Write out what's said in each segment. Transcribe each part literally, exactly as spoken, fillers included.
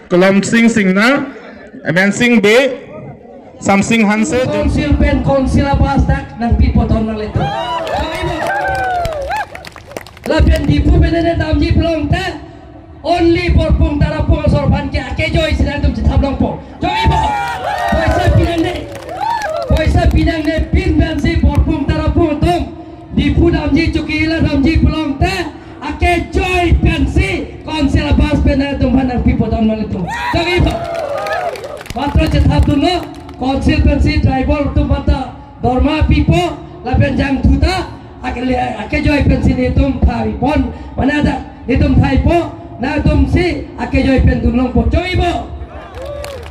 Kolom Sing Singnar, Mensing Bey, Samsing Hanse, Council pen council abas dak nangpipo ton nanglitum. Lapen Diphu pen ne damji pulote, only Borpung Tarapung asor aphan ke akejoi si nangtum chethap longpo. Joi bo. Poisa pinangne. Poisa pinangne pin pensi Borpung Tarapung atum Diphu damji, Chokihola damji pulote, akejoi pensi council abas pen nangtum aphan nangpipo ton nanglitum. Joi bo. Matro chethap dunlo, council pensi tribal atum aphan ta dorma pipo, lapen jangthu ta, akele, akejoi pensi netum thai pon, mane dak netum thaipo, nangtumsi akejoi pen dun longpo. Joi bo.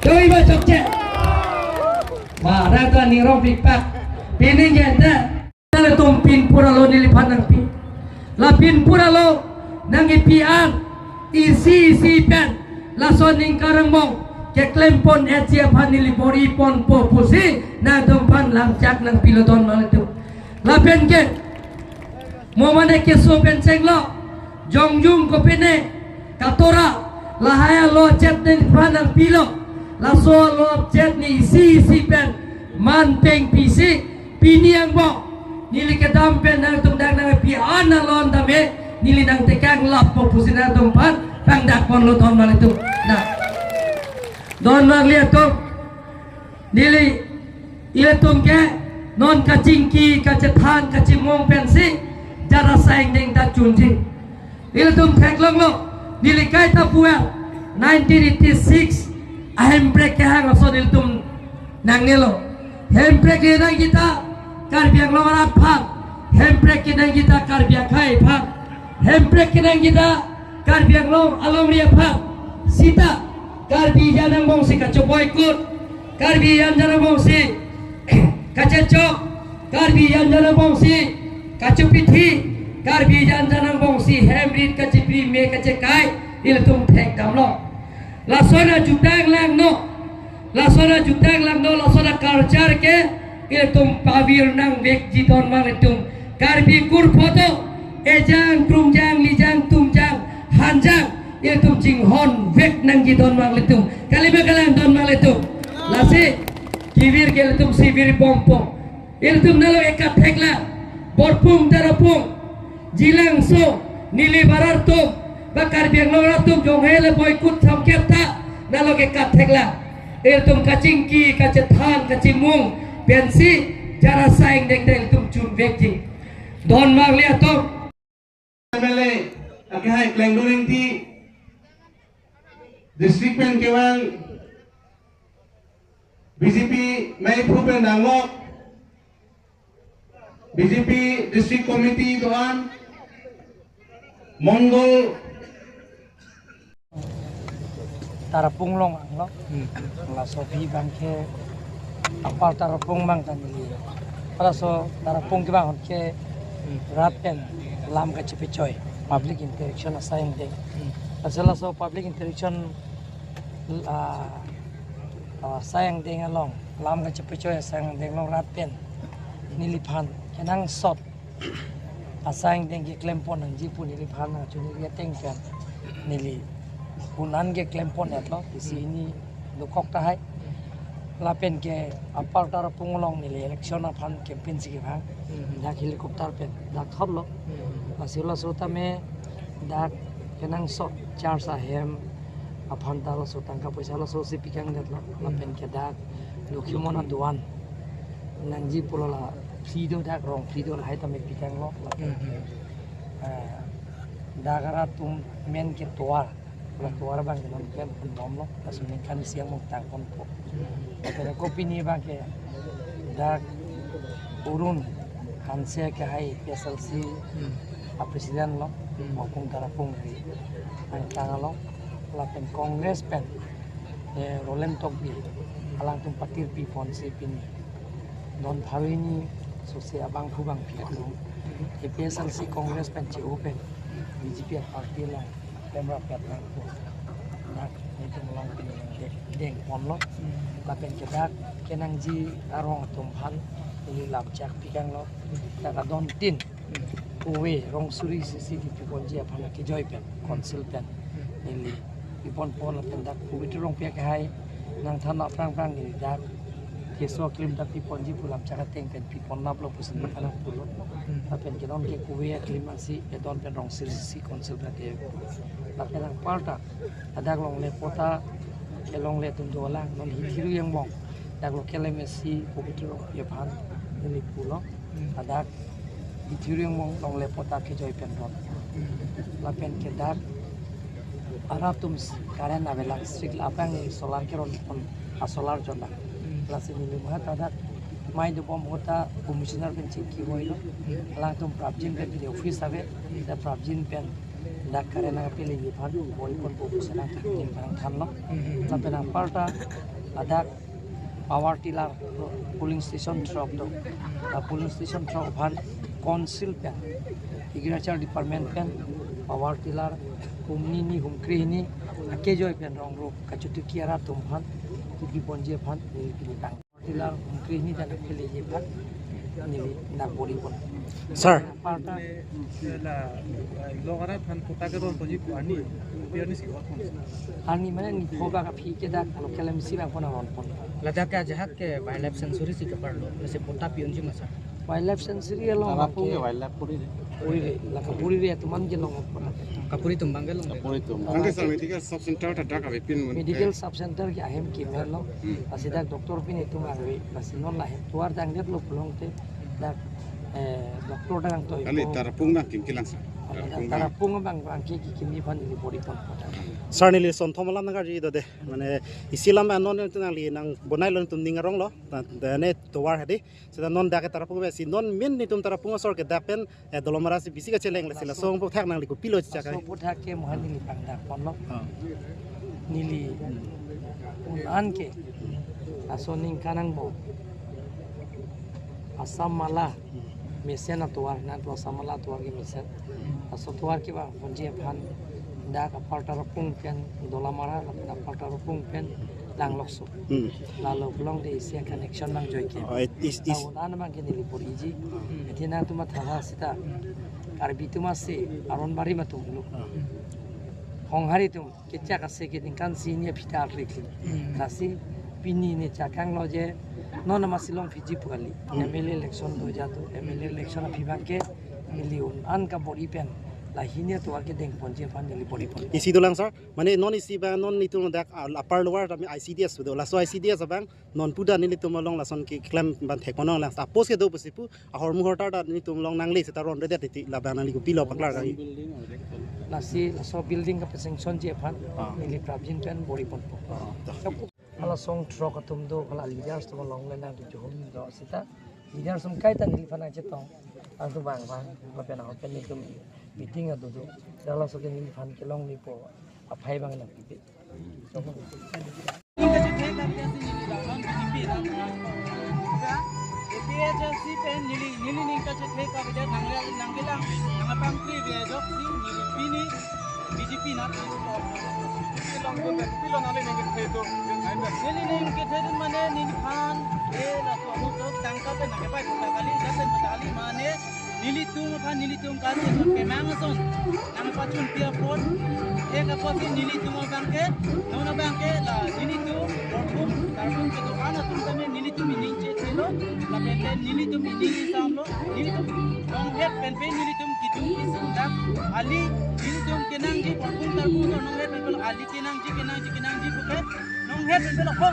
Joi bo chokche. Ma, nangtum aning rong pikpak. Pining ke ta. Nangtum pinpur alo neliphan nangpi. La pinpur alo nangkipi an isi isi pen laso aning karang mong keklem pon etsi aphan neli bor-i ponpo pusi nangtum aphan lamchak nangpilo ton nanglitum. Lapen ke mo mane keso pen chenglo, jongjung kopine, katora, lahai alo chet neliphan nangpilo, laso alo chet ne isi isi pen man pengpi si, pini angbong neli kedam pen nangtum dak nangpi an alon dame, neli nangtekang lappo pusi nangtum aphan pangdak ponlo ton nanglitum. Na, don nanglitum, neli ilitum ke non kachingki, kachethan, kachimung pensi jara saing deng ta chunjing. Ilitum theklonglo, neli kaita puan nineteen eighty-six ahemprek kehang ason ilitum nangnelo. Hemprek kenangji ta Karbi Anglong arat aphan, hemprek kenangji ta Karbi akhei aphan, hemprek kenangji ta Karbi Anglong alongri aphan. Sita Karbi ajan angbongsi kachoboikut, Karbi ajan angbongsi kachechok, Karbi ajan angbongsi kachopithi, Karbi ajan angbongsi hem rit kachipri me kachekai, ilitum thekdamlo. Lason ajutang langno, lason ajutang langno, lason aculture ke ilitum pavir nangvekji ton nanglitum. Karbi kur photo, ejang, trungjang, lijang, tungjang, hanjang, ilitum chinghon vek nangji ton nanglitum. Kali ma kalang ton nanglitum. Lasi kevir ke ilitum si virbompo. Ilitum nalo ekathek la, Borpung Tarapung, Jilangso, neli barar atum, ba Karbi Anglong arat atum, jonghe le boikut samkep ta, nalo ekathek la. Ilitum kachingki, kachethan, kachimung pensi jara saing deng ta ilitum chunvekji. Don nanglitum. M L A, akehai Klengdun Engti, district pen kevang, B J P maiphu pen danglok, B J P district committee do-an, Mongol, Tarapung along anglo. Hmm. Laso pi abang ke Upper Tarapung abang ta neli. Laso Tarapung kevang ke, hmm, rat pen lam kachepechoi, public interaction asaing deng. Hmm. Laso, laso public interaction, ah, ah, asaing deng along, lam kachepechoi asaing deng along rat pen neliphan kenangsot asaing deng keklem pon nangji pu neliphan nangchuniji ateng pen neli un-an keklem pon-etlo, isi, hmm, hini dokok tahai. Lapen ke Upper Tarapung along neli election aphan campaign si kevang. Hmm. Dak helicopter pen dak thotlo. Hmm. Lasi laso tame dak kenangsot charge ahem aphan ta laso tangka poisa laso si pikangdetlo. Hmm. Lapen ke dak Lokhimon aduan nangji pulo la phli do, dak rong phli do, lahai tame pikanglo. Lapen, hmm, eh, dak arat atum men ke tovar, la tovar abang ke non klem ponbomlo, laso ningkan isi angbong tang ponpo. Lapen kopine abang ke dak Arun Hanse akehai P S L C, hmm, a president lo, hmm, Borpung Tarapung ri angtang along, lapen Congress pen, eh, Roland Tokbi, alangtum patirpi ponsi pini don pharo hini sose abangphu bangphi atum A P H L C Congress pen che-o pen B J P a party along klem rapet nangpo. Dak netum along pini deng, deng ponlo. Lapen ke dak kenangji arong atum aphan neli lamchak pikanglo. Dak adon tin ove rong suri C C D P ponji aphan akejoi pen, council pen neli Pipon pon lapen dak Pabitra Rongpi akehai nangthan aphrang aphrang neli dak keso aklim dak piponji pu lam chak ateng pen pipon naplo pusi nangthan pulo. Lapen ke non ke kove aklim ansi edon pen rong sirsi council dak ke. Lapen anparta ladak longle patta kelongle atum dolang non Hithi Rongmong dak local M A C Pabitra Rongpi aphan neli pulo. Ladak Hithi Rongmong longle patta kejoi pen ron. Lapen ke dak aratum current avelang, street aphrang neli solar keron pon, a solar jona. Lasi neli mahat ladak mai dobom ahut ta commissioner pen chingki hoilo. Alangtum prapjin pen neli office ave, dak prapjin pen dak current nangpeleji aphan bor-i ponpo pusi nangthan, nangthanlo. Lapen anparta ladak power tiller polling station throk do. La polling station throk aphan council pen, agriculture department pen power tiller hum hini hum krehini akejoi pen rong ro kachotuki aratum aphan kepi ponji aphan neli pini tang. Power tiller hum krehini dak peleji aphan neli nang bor-i pon. Sir. Anparta la, eh, lok arat aphan patta keron ponji pu arni, pi arni si ot pon. Arni mane nipho bak aphi ke dak local M A C bang pon aron pon. Ladak ke ajahak ke wildlife sanctuary si keparlo, lasi patta pi-unji ma sir? Wildlife sanctuary along Tarapung ke ke wildlife puri de. Puri de, la kapuri de atum an ke long pon. Kapuri atum abang ke long de. Kapuri atum. Anke sir, medical sub center ta dak avepin mun. Medical sub center ke ahem kemen lo. Hmm. Lasi dak doctor pin itum ave, lasi non la hem tovar dangdetlo pulote dak, eh, doctor dak nangtoi. Kali ko Tarapung nangkim kelang sir. Tarapung nang. Tarapung abang abang ke kekimji aphan neli bor-i pon. Sir, neli sonthom alam nangkarju do de. Mane isi alam anon nangli nang bonailo, netum ning aronglo. Ta, ta ne tovar hadi. Seta non dak ke Tarapung ave si non min netum Tarapung asor ke dak pen, eh, Dolamara si bisi kacheleng, lasi laso aphuthak nangli kopilo chak ai. Laso aphuthak ke mohan neli pangdak ponlo. Ah. Neli un-an ke laso ningkan angbong Assam Mala mesen atovar, nangplo Assam Mala atovar kemesen. Laso atovar kevang ponji aphan dak apar Tarapung pen Dolamara, lapen apar Tarapung pen Langlokso. Hmm. Lalo kelong de isi connection nangjoike. Oh, it is, is. Tahun an abang ke neli bor-iji. Eti nangtum matha seta Karbi atum ase aron barim atum lo. Ah. Honghari atum kechak ase ke ningkan isi hini aphi ta arlik. Hmm. Lasi pini ne chakanglo je non ama si longphiji pu kali. Hmm. M L A election do jatu, M L A election aphi abang ke neli un-an kabor-i pen la hini atovar kedeng ponji aphan neli bor-i pon. Isi dolang sir, mane non isi abang non netum dak, ah, apar lower tame I C D S do, laso I C D S abang non puda nelitum along lason keklem abang thek ponlong lang, suppose kedo pusi pu ahormu ahortar ta netum along nangle seta ronredet titi, labang nangli kopilo paklar kali. Lasi laso building kapasanctionji aphan, ah, neli prapjin pen bor-i ponpo. Ah, ta. Hala song throk atum do, hala leaders atum along le nangtujuhum do seta leaders atum kaita neliphan nangchetong. Nangtum abang abang lapen ahok pen netum meeting adu do. Hala so ke neliphan kelong nipo aphai abang nangpipe. A P H L C pen neli, neli ning kachethek avedet nanglang, nangkelang, nangpangkri ave ajoksi neli pini B J P nat. Neli ning kethe do mane neliphan, eh, laso ahut tangka pen nangkepai kota kali, jasen kota kali mane nelitum aphan nelitum kali kemang ason nangpachunpi apot, eh, kaposi nelitum abang ke, non abang ke la nelitum Borkum Tarapung kedo-an atum tame nelitum ining chethelo, lapen ke nelitum ining isamlo, nelitum nonghet pen pen nelitum kidung kisung dak ali, nelitum kenangji Borkum Tarapung nonghet pen pen ali kenangji, kenangji, kenangji puke nonghet pen pen ho.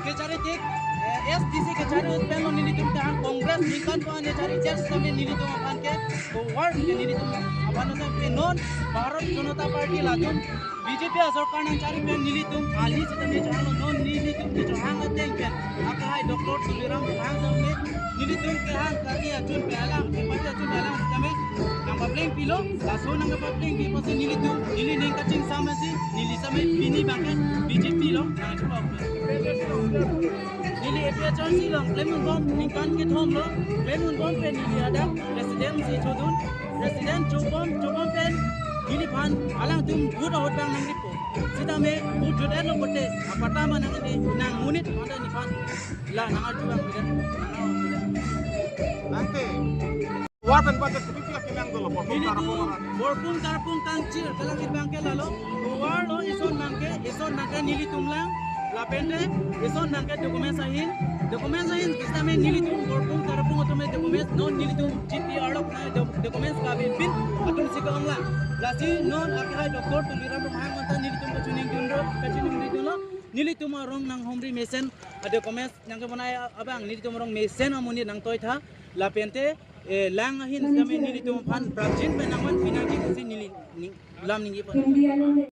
Kechari tik, eh, S T C kechari ut pen lo nelitum kehang Congress ningkan ko ane chari chest kami nelitum aphan ke tovar ke nelitum aphan lo sampai non Bharat Janata Party latum B J P asorkar nangchari pen nelitum ali sitame chehang lo, non nelitum kechehang ateng pen akehai Doctor Tuliram Ronghang same nelitum kehang kali achun pen alang, kepati achun pen alang sitame nangpaplengpilo, laso nangpaplengpi apotsi nelitum, neli ning kachingsam asi, neli same pini abang ke B J P lo nangchepok. Neli A P H L C along klemdunbom ningkan kethom lo, klemdunbom pen neli hadak president si chodun, president chobom, chobom pen neliphan alangtum vote ahut abang nangripo. Sitame vote jut-etlo pote, apatta ma nang ini, nang monit mada neliphan la nang arju abang bida, nang arju bida. Ante. Tovar pen budget kopi pi akelang dolo, Borkum Tarapung arat? Nelitum Borkum Tarapung kangchir, kalang abang ke lalo. Tovar lo ison mang Ison nangke nelitum lang, lapente ison nangke documents ahin, documents ahin kisame nelitum Borpung Tarapung atum documents, non nelitum G P R lo na doc- documents kabi pin atum si ke-ong lang. Lasi non akehai Doctor Tuliram Ronghang manta nelitum kachiningdun ro, kachiningdun lo, nelitum arong nanghumri mesen a documents nangkebonai abang nelitum arong mesen amonit nangtoitha, lapente eh, lang ahin kisame nelitum aphan prapjin pen nangvan pinangji pusi neli ning lam ningje pon.